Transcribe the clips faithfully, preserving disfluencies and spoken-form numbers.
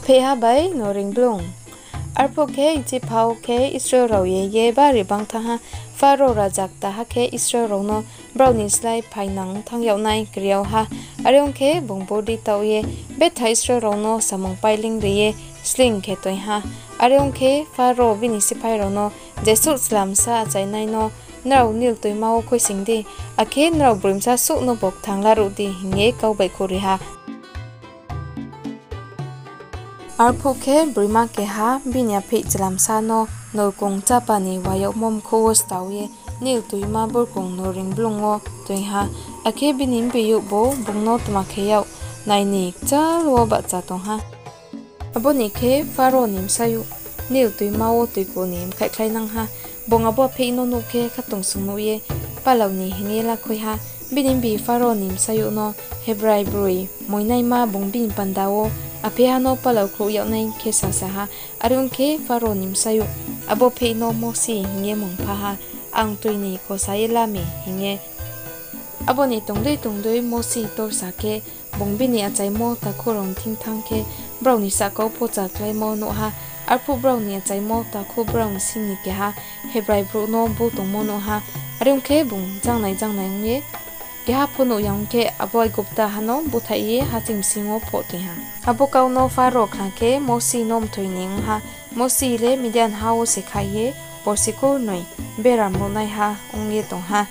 Pheihha bai Noreing Blung. Arphuh khe Ijipt ha wo khe Israel rao ye ye bari banng thanng ha. Pharao raja kta ha khe Israel rao no brao ni slái phainang thanng yag nai kri yag ha. Are ong khe, bung bodi taoh ye betha Israel rao no samung páileing ri ye sleing khe toing ha. Are ong khe, Pharao bini siphai rao no jesuh chlamsa achainai no nrao Nil toima wo khuisoing di, akhe nrao broimsa suh nobo kthang laruh di, hing ye kau baihkhouhri ha. Arphuh khe broima keha bini apheih chlamsa no nurkong chápa ni wa yagmo mkhouh wo stao ye Nil toima burkong Noreing Blung wo toing ha, akhe bini mbiyouhbu bung no tma khe yag nai ni kchal wo bahcha tong ha. Abo ni khe Pharao ni bsayouh Nil toima wo toiku ni mkhaihkhlainang ha. Bung abo apheih no nuh khe khatungsung nuh ye palao ni hing ye lakhui ha. Bini mbi Pharao ni bsayouh no Hebrai broi moinaima bung bini panda wo apheihha no palao khrouh yag nai khe sasa ha. Are ong khe, Pharao ni bsayouh abo apheih no Mosi hing ye mmung pha ha, Ang toi ni khosa ye la mi, hing ye. Abo ni tongdei tongdei Mosi torsa khe, bung bini achaimo takhu rao ni thing thanng khe, brao ni sahka wo pocha kláimo nuh ha. Arphuh brao ni achaimo takhu brao ni sing ni keha Hebrai brouh no bu tongmo nuh ha. Are ong khe, bung jangnai jangnai ong ye, keha pho nuh ya ong khe, abo Aigupta ha no búthaih ye haching bsing wo phoh toing ha. Abo kau no Pharao khna khe Mosi no mthoi ni ong ha. Mosi le Midian ha wo se kha ye borsi kurnoi bera mruhnaiha ong ye tong ha.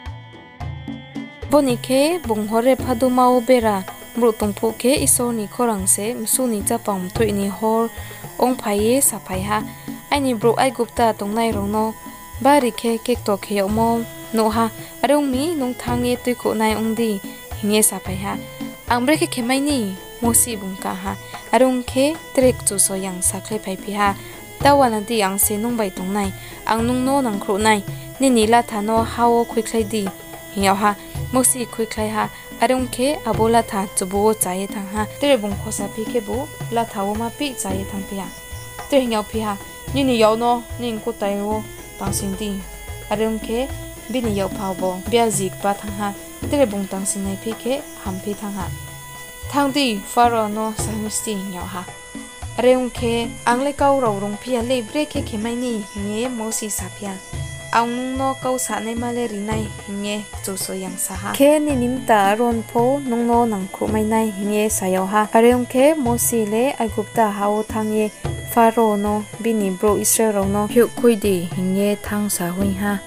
Bo ni khe bung Horeb haduma wo bera mruh tong phuh khe, Isor ni khorang se msu ni chapang mthoih ni hor ongphai ye saphai ha, Aini brouh Aigupta tongnai rao no bari khe kekto khe yagmo nuh ha, are ong mi, nung thanng ye tuikhouhnai ong di, hing ye saphai ha. Ang brekhe khe mai ni? Mosi bung ka ha. Are ong khe, tre Kchusoyang sakhlaiphaiphi ha, Ta uana di, ang se nung bai tong nai, ang nung no nangkhruh nai, nini latha no ha wo khuikhlai di, hing yag ha. Mosi khuikhlai ha. Are ong khe, abo latha chubu wo cha ye thanng ha. Tre bung khosaphi khebu latha wo ma peh cha ye thanngphi ha. Tre hing yagphi ha, Nini yak no nini kutai wo tangsing di. Are ong khe, bini yakpha bo biaji kba thanng ha. Tre bung tangsing naiphi khe, hamphi thanng ha. Thanng di, Pharao no sahoih sti, hing yag ha. Are ong khe, Ang le kau rao rungphi ya le, brekhe khe mai ni? hing ye Mosi saphi ha. Ang nung no kau sanaima le ri nai, hing ye Kchusoyang sa ha. Khe nini mta Aron pho nung no nangkhruhmai nai, hing ye sa yag ha. Are ong khe, Mosi le Aigupta ha wo thanng ye Pharao no bini brouh Israel rao no phiouhkhui di hing ye thanng sahoih ha.